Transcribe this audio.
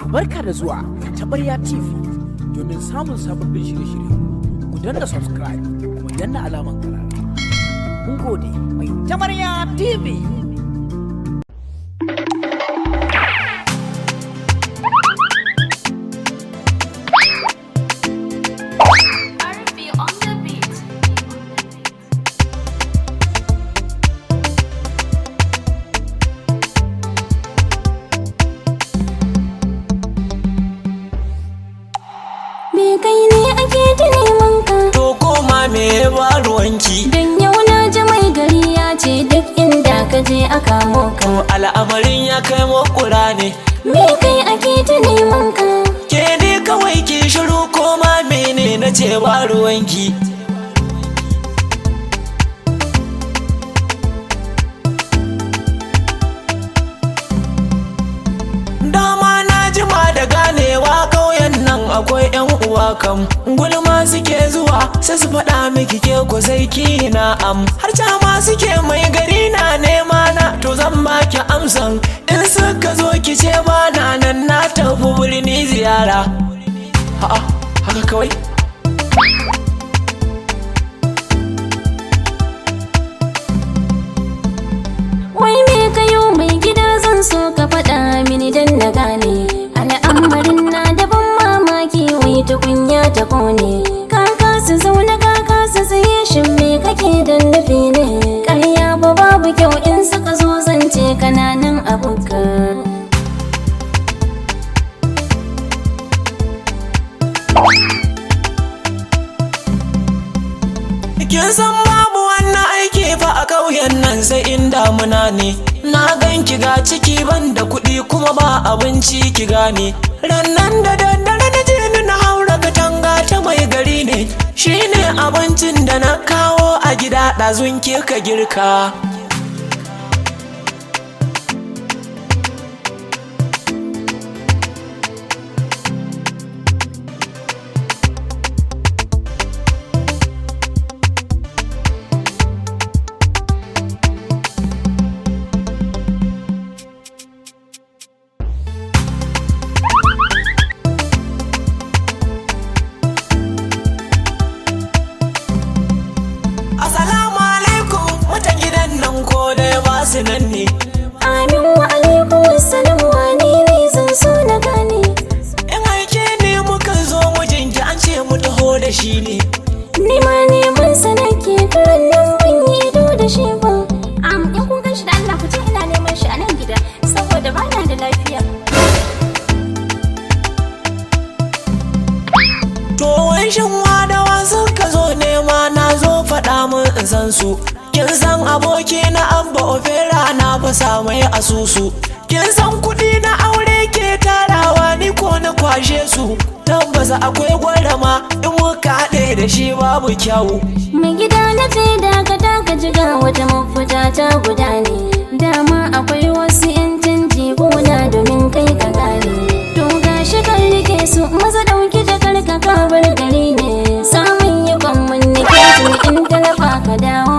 Barka da zuwa Tabarya TV. Domin samun sababbin shirye-shirye, ku danna subscribe kuma danna alaman karara. Mun gode mai Tabarya TV. RB on the beat. Me kai ne ake ta neman ka? To koma me ba ruwanki? Dan yau na ji mai gari ya ce duk inda ka je a kamo ka. To al'amarin ya kai makura ne. Me kai ake ta neman ka? Ke ne kawai ki shiru, koma mene na ce ba ruwanki. Dama na jima da ganewa ƙauyen nan akwai 'yan uwa kam. Gulma suke zuwa sai su faɗa miki, ke ku sai ki na am. Har ta ma suke mai gari na nema na, to zan baki amsan. In suka zo ki ce ba na nan, na tafi birni ziyara. A'a, haka kawai. Wai me kayo mai gida, zan so ka faɗa mini dan na gane. Al'amarin na da ban mamaki, wai tukunya ta kone. Ka kasa zaune, ka kasa tsaye, shin me kake dan nufi ne? Ƙarya ba babu kyau, in suka zo zance kananan abuka. Kin san babu wannan aiki fa a ƙauyen nan sai in damuna ne. Na gan ki ga ciki ban da kuɗi kuma ba abinci, ki gane. Rannan da daddare na je ni na haura katanga ta mai gari ne. Shine abincin da na kawo a gida ɗazun ka girka. Assalamu alaikum mutan gidan nan, ko dai ba su nan ne. Amin wa alaikum assalam, wane ne, zan so na gane. In aike ne muka zo mijinki, an ce mu taho da shi ne. Ni ma neman sa nake, karan nan ban yi ido da shi ba. In kun gan shi, da Allah ku ce ina neman shi a nan gida saboda ba na da lafiya. To wai shin wadawa suka zo nema na, zo faɗa min in san su. Kin san aboki na Abba Ofera, na fasa mai asusu. Kin san kuɗi na aure ke tarawa, ni ko na kwashe su. Tabbas akwai gwarama in muka haɗe da shi babu kyau. Mai gida, na ce dakata ka jiga, wata mafita ta guda ne. Dama akwai wasu 'yan canji gona domin kai ka gane. To gashi kan rike su, maza ɗauki jakar ka, ka bar gari ne. Samun yi kwammun nake in talafa ka dawo.